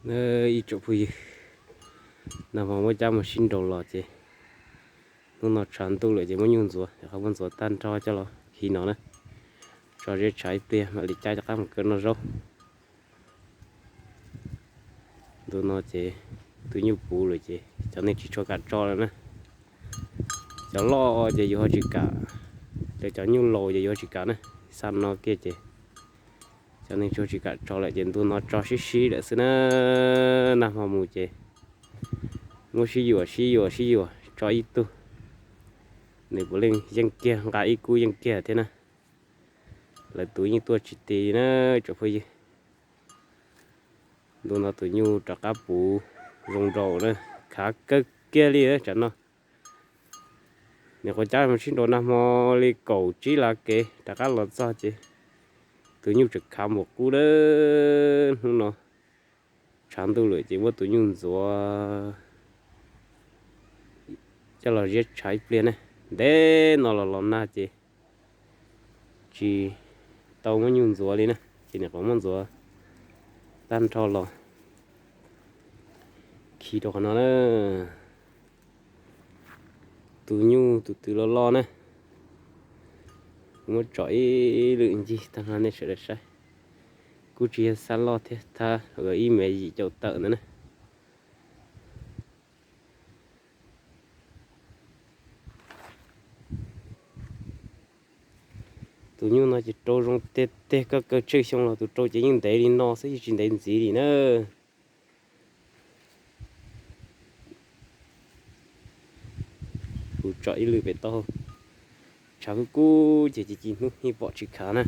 Ib tsoom phooj ywg, nag hmo muab cab mus sib nraus los ces hnub no tshav ntuj lawm ces muab nyuj ntxuav, qhov muab ntxuav tag nrho coj los khi no na. Tso ziab tshav ib pliag mam li cab rov qab mus kaw noj zaub. Ntu no ces tus nyuj puv lawm ces cov neeg tsis tshua kam tso lawm na. Cov loj ces yus ho tsis kam, cov, cov nyuj laus ces yus ho tsis kam na. Xa no kiag ces cov neeg tsis kam tso lawm ces ntu no tso sib sib lawm xwb na. Nag hmo mus ces muab sib yuam sib yuam sib yuam tso ib tug, nws puav leej yeej kiag, nqa ib kub yeej kiag thiab na. Lawv tus yeej tuaj tsis ti na tsoom phooj ywg. Ntu no tus nyuj rov qab puv zoo nraus na, khav kawg kiag li tsam no. Nyuam qhuav cab mus sib nraus nag hmo li kaum tsib lab kev rov qab los txog ces tus nyuj tseem khav npaum qub na. Hnub no tshav ntuj lawm ces muab tus nyuj ntxuav coj los ziab tshav ib pliag ne. Ntev no los los nag ces tsis tau muab nyuj ntxuav li na, ces nyuam qhuav muab ntxuav tag nrho los khi rau qhov no na. Tus nyuj tus twg loj loj na, kuv muab tsom ib lwm ncig tag nrho nej sawv daws saib. Kuj tsis yog xab loj thiab, thab ib mev yim caum tawm ntawd na. Tus nyuj no ces rau zoo tiag tiag, koj kaw tsheej xyoo los tus rau ces yeej ntev li no xwb, yeej tsis ntev ntxiv li na. Kuv tsom ib lwm pem tau, tshav kub kub ces ci ci hnub yeej pom tsis khav na.